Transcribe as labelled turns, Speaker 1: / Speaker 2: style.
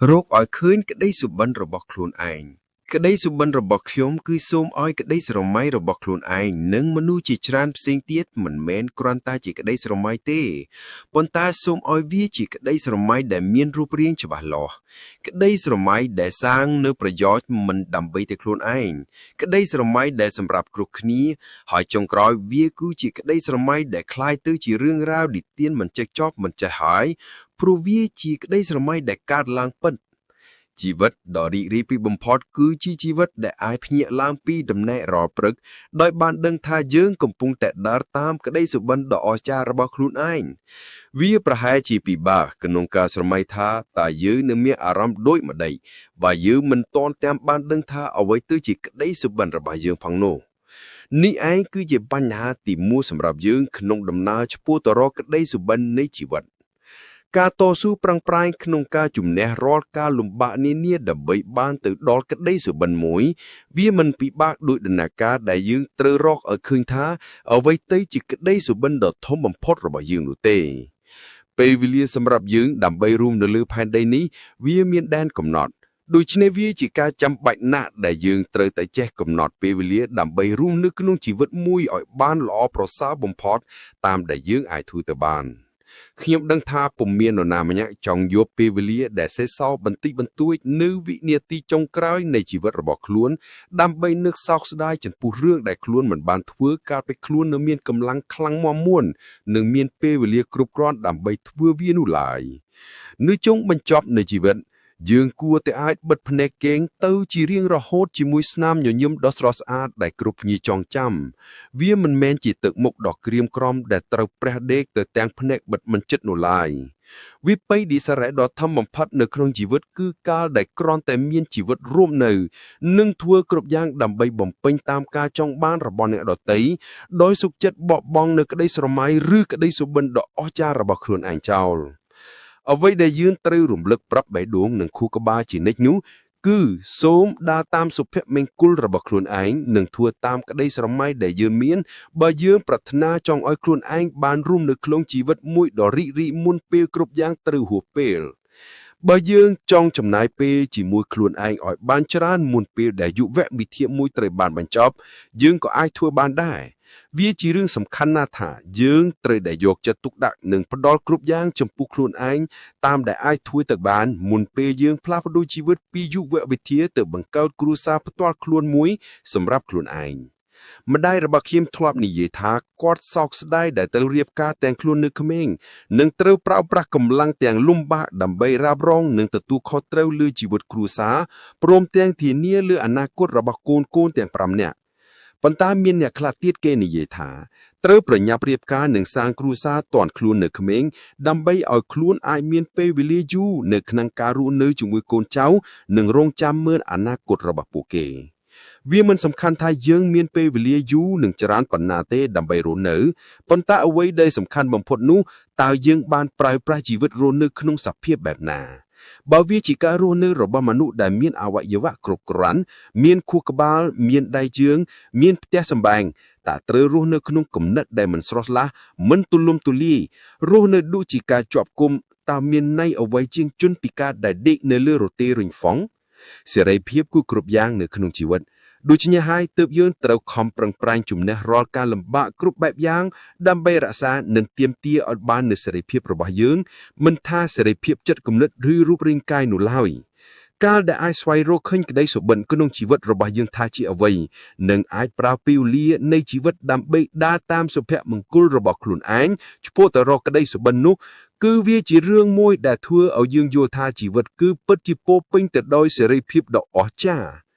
Speaker 1: រកឲ្យឃើញក្តីសុបិនរបស់ខ្លួនឯងក្តីសុបិនរបស់ខ្ញុំគឺសូមឲ្យក្តីស្រមៃរបស់ខ្លួនឯងនិងមនុស្សជាច្រើនផ្សេងទៀតមិនមែនគ្រាន់តែជាក្តីស្រមៃទេប៉ុន្តែសូមឲ្យវាជាក្តីស្រមៃដែលមានរូបរាងច្បាស់លាស់ក្តីស្រមៃដែលសាងនូវប្រយោជន៍មិនដើម្បីតែខ្លួនឯងក្តីស្រមៃដែលសម្រាប់គ្រប់គ្នាហើយចុងក្រោយវាគឺជាក្តីស្រមៃដែលក្លាយទៅជារឿងរ៉ាវនិទានមិនចេះចប់មិនចេះហើយព្រោះវាជាក្តីស្រមៃដែលកើតឡើងពិត ជីវិតដ៏រីករាយពីបំផុតគឺជាជីវិតដែលអាចភ្ញាក់ឡើងពីដំណេករាល់ព្រឹកដោយបានដឹងថាយើងកំពុងតែដើរតាមក្តីសុបិនដ៏អស្ចារ្យរបស់ខ្លួនឯងវាប្រហែលជាពិបាកក្នុងការស្រមៃថាតើយើងនឹងមានអារម្មណ៍ដូចម្តេចបើយើងមិនទាន់ទាំងបានដឹងថាអ្វីទៅជាក្តីសុបិនរបស់យើងផងនោះនេះឯងគឺជាបញ្ហាទីមួយសម្រាប់យើងក្នុងដំណើរឆ្ពោះទៅរកក្តីសុបិននៃជីវិត ការតស៊ូប្រឹងប្រែងក្នុងការជំនះរាល់ការលំបាកនានាដើម្បីបានទៅដល់ក្តីសុបិនមួយវាមិនពិបាកដូចដំណើរការដែលយើងត្រូវរកឲ្យឃើញថាអ្វីទៅជាក្តីសុបិនដ៏ធំបំផុតរបស់យើងនោះទេពេលវេលាសម្រាប់យើងដើម្បីរួមនៅលើផែនដីនេះវាមានដែនកំណត់ដូច្នេះវាជាការចាំបាច់ណាស់ដែលយើងត្រូវតែចេះកំណត់ពេលវេលាដើម្បីរួមនៅក្នុងជីវិតមួយឲ្យបានល្អប្រសើរបំផុតតាមដែលយើងអាចធ្វើទៅបាន ខ្ញុំដឹងថាពុំមាននរណាម្នាក់ចង់យកពេលវេលាដែលសេសសល់បន្តិចបន្តួចនៅវិនាទីចុងក្រោយនៃជីវិតរបស់ខ្លួនដើម្បីនឹកសោកស្ដាយចំពោះរឿងដែលខ្លួនមិនបានធ្វើកាលពីខ្លួននៅមានកម្លាំងខ្លាំងមាំមួននិងមានពេលវេលាគ្រប់គ្រាន់ដើម្បីធ្វើវានោះឡើយនៅចុងបញ្ចប់នៃជីវិតយើងគួរតែអាចបិទភ្នែកគេងទៅជារៀងរហូតជាមួយស្នាមញញឹមដ៏ស្រស់ស្អាតដែលគ្រប់គ្នាចងចាំ វាមិនមែនជាទឹកមុខដ៏ក្រៀមក្រំដែលត្រូវប្រះដេកទៅទាំងភ្នែកបិទមិនជិតនោះឡើយវិប័យឌីសារៈដ៏ធំបំផុតនៅក្នុងជីវិតគឺកាលដែលគ្រាន់តែមានជីវិតរួមនៅនិងធ្វើគ្រប់យ៉ាងដើម្បីបំពេញតាមការចង់បានរបស់អ្នកដទៃដោយសុខចិត្តបោះបង់នៅក្តីស្រមៃឬក្តីសុបិនដ៏អស្ចារ្យរបស់ខ្លួនឯងចោល អ្វីដែលយើងត្រូវរំលឹកប្រាប់បេះដូងនិងខួរក្បាលជានិច្ចនោះគឺសូមដើរតាមសុភមង្គលរបស់ខ្លួនឯងនិងធ្វើតាមក្តីស្រមៃដែលយើងមានបើយើងប្រាថ្នាចង់ឲ្យខ្លួនឯងបានរួមនៅក្នុងជីវិតមួយដ៏រីករាយមុនពេលគ្រប់យ៉ាងត្រូវហួសពេលបើយើងចង់ចំណាយពេលជាមួយខ្លួនឯងឲ្យបានច្រើនមុនពេលដែលយុវវិទ្យាមួយត្រូវបានបញ្ចប់យើងក៏អាចធ្វើបានដែរវាជារឿងសំខាន់ណាស់ថាយើងត្រូវតែយកចិត្តទុកដាក់និងផ្ដល់គ្រប់យ៉ាងចំពោះខ្លួនឯងតាមដែលអាចធ្វើទៅបានមុនពេលយើងផ្លាស់ប្ដូរជីវិតពីយុវវិទ្យាទៅបង្កើតគ្រួសារផ្ទាល់ខ្លួនមួយសម្រាប់ខ្លួនឯង ម្ដាយរបស់ខ្ញុំធ្លាប់និយាយថាគាត់សោកស្ដាយដែលត្រូវរៀបការទាំងខ្លួននៅក្មេងនិងត្រូវប្រើប្រាស់កម្លាំងទាំងលំបាកដើម្បីរ៉ាប់រងនិងទទួលខុសត្រូវលើជីវិតគ្រួសារព្រមទាំងធានាលើអនាគតរបស់កូនៗទាំង5នាក់ប៉ុន្តែមានអ្នកខ្លះទៀតគេនិយាយថាត្រូវប្រញាប់រៀបការនិងសាងគ្រួសារទាន់ខ្លួននៅក្មេងដើម្បីឲ្យខ្លួនអាចមានពេលវេលាយូរនៅក្នុងការរស់នៅជាមួយកូនចៅនិងរងចាំមើលអនាគតរបស់ពួកគេ វាមិនសំខាន់ថាយើងមានពេលវេលាយូរនិងច្រើនប៉ុណ្ណាទេដើម្បីរស់នៅប៉ុន្តែអ្វីដែលសំខាន់បំផុតនោះតើយើងបានប្រើប្រាស់ជីវិតរស់នៅក្នុងសភាពបែបណាបើវាជាការរស់នៅរបស់មនុស្សដែលមានអវយវៈគ្រប់គ្រាន់មានខួរក្បាលមានដៃជើងមានផ្ទះសម្បែងតើត្រូវរស់នៅក្នុងគំនិតដែលមិនស្រស់ស្លាស់មិនទូលំទូលាយរស់នៅដូចជាការជាប់គុំតើមានន័យអ្វីជាងជនពិការដែលដេកនៅលើរទេះរុញហ្វុងសេរីភាពគឺគ្រប់យ៉ាងនៅក្នុងជីវិត ដូច្នេះហើយទើបយើងត្រូវខំប្រឹងប្រែងជំនះរាល់ការលំបាកគ្រប់បែបយ៉ាងដើម្បីរក្សានិងទាមទារឲ្យបាននូវសេរីភាពរបស់យើងមិនថាសេរីភាពចិត្តគំនិតឬរូបរាងកាយនោះឡើយកាលដែលអាចស្វែងរកឃើញក្តីសុបិនក្នុងជីវិតរបស់យើងថាជាអ្វីនិងអាចប្រើពេលវេលានៃជីវិតដើម្បីដើរតាមសុភមង្គលរបស់ខ្លួនឯងឆ្ពោះទៅរកក្តីសុបិននោះគឺវាជារឿងមួយដែលធ្វើឲ្យយើងយល់ថាជីវិតគឺពិតជាពោរពេញទៅដោយសេរីភាពដ៏អស្ចារ្យ។